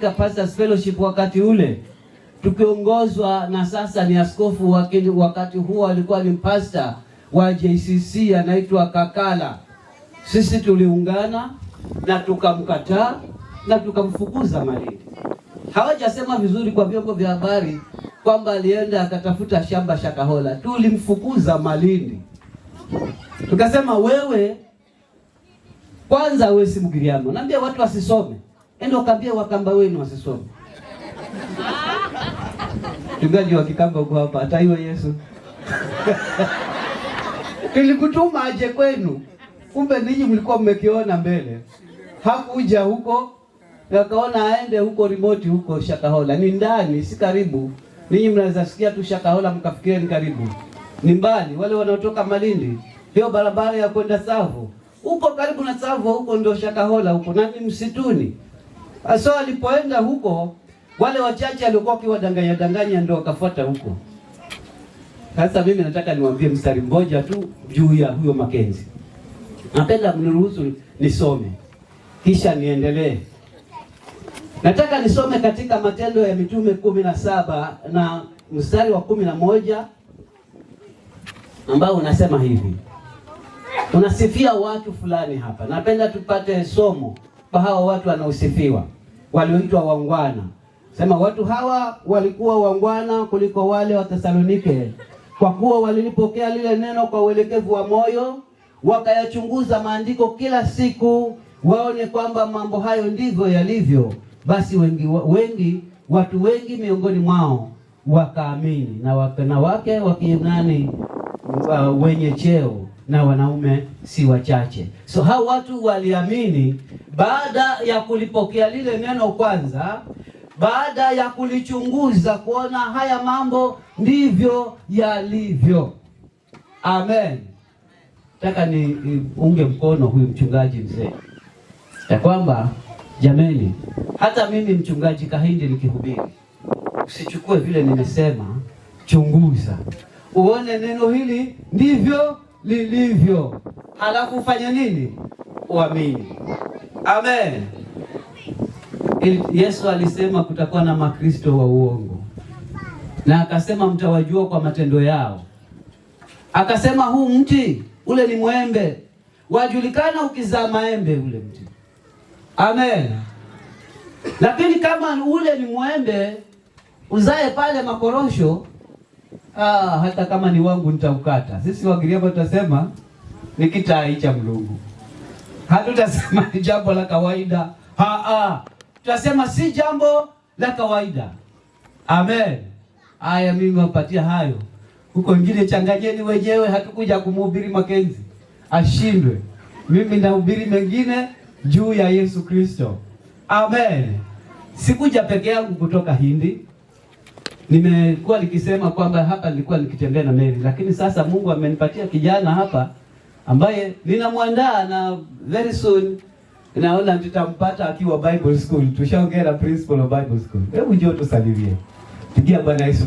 Pastors Fellowship wakati ule tukiongozwa na sasa ni askofu, wakati huo alikuwa ni pastor wa JCC anaitwa Kakala. Sisi tuliungana na tukamkataa na tukamfukuza Malindi. Hawajasema vizuri kwa vyombo vya habari kwamba alienda akatafuta shamba Shakahola. Tulimfukuza Malindi, tukasema wewe kwanza, wewe si Mgiriama, naambia watu wasisome, enda ukaambia Wakamba wenu wasisome. Mchungaji wa Kikamba uko hapa, hata hiyo Yesu tulikutuma aje kwenu, kumbe ninyi mlikuwa mmekiona mbele. Hakuja huko, akaona aende huko remote huko Shakahola, ni ndani, si karibu. Ninyi mnaweza sikia tu Shakahola mkafikiria ni karibu, ni mbali. Wale wanaotoka Malindi, hiyo barabara ya kwenda Tsavo huko karibu na Tsavo huko ndio Shakahola huko, na ni msituni. So alipoenda huko, wale wachache aliokuwa wakiwadanganya danganya ndio wakafuata huko. Sasa mimi nataka niwaambie mstari mmoja tu juu ya huyo Makenzi. Napenda mniruhusu nisome kisha niendelee. Nataka nisome katika Matendo ya Mitume 17 na mstari wa 11 ambao unasema hivi. Unasifia watu fulani hapa. Napenda tupate somo kwa hawa watu wanaosifiwa, walioitwa wangwana. Sema watu hawa walikuwa wangwana kuliko wale wa Thesalonike, kwa kuwa walilipokea lile neno kwa uelekevu wa moyo, wakayachunguza maandiko kila siku, waone kwamba mambo hayo ndivyo yalivyo. Basi wengi, wengi watu wengi miongoni mwao wakaamini, na wanawake wa Kiyunani wenye cheo na wanaume si wachache. So hao watu waliamini baada ya kulipokea lile neno kwanza, baada ya kulichunguza kuona haya mambo ndivyo yalivyo. Amen. Nataka ni unge mkono huyu mchungaji mzee ya kwamba jameni, hata mimi mchungaji Kahindi nikihubiri, usichukue vile nimesema, chunguza uone neno hili ndivyo lilivyo, halafu ufanye nini? Uamini. Amen. Yesu alisema kutakuwa na makristo wa uongo, na akasema mtawajua kwa matendo yao. Akasema huu mti ule ni mwembe, wajulikana ukizaa maembe ule mti. Amen. Lakini kama ule ni mwembe uzae pale makorosho, hata kama ni wangu nitaukata. Sisi Wagiriama tutasema ni kitai cha Mlungu, hatutasema ni jambo la kawaida. Tutasema si jambo la kawaida. Amen. Aya, mimi wapatia hayo huko, wengine changanyeni wenyewe. Hatukuja kumhubiri Makenzi ashindwe. Mimi nahubiri mengine juu ya Yesu Kristo. Amen. Sikuja peke yangu kutoka Hindi. Nimekuwa nikisema kwamba hapa nilikuwa nikitembea na meli, lakini sasa Mungu amenipatia kijana hapa ambaye ninamwandaa na very soon naona tutampata akiwa Bible school. Tushaongea na principal of Bible school. Hebu njoo tusalimie. Pigia Bwana Yesu.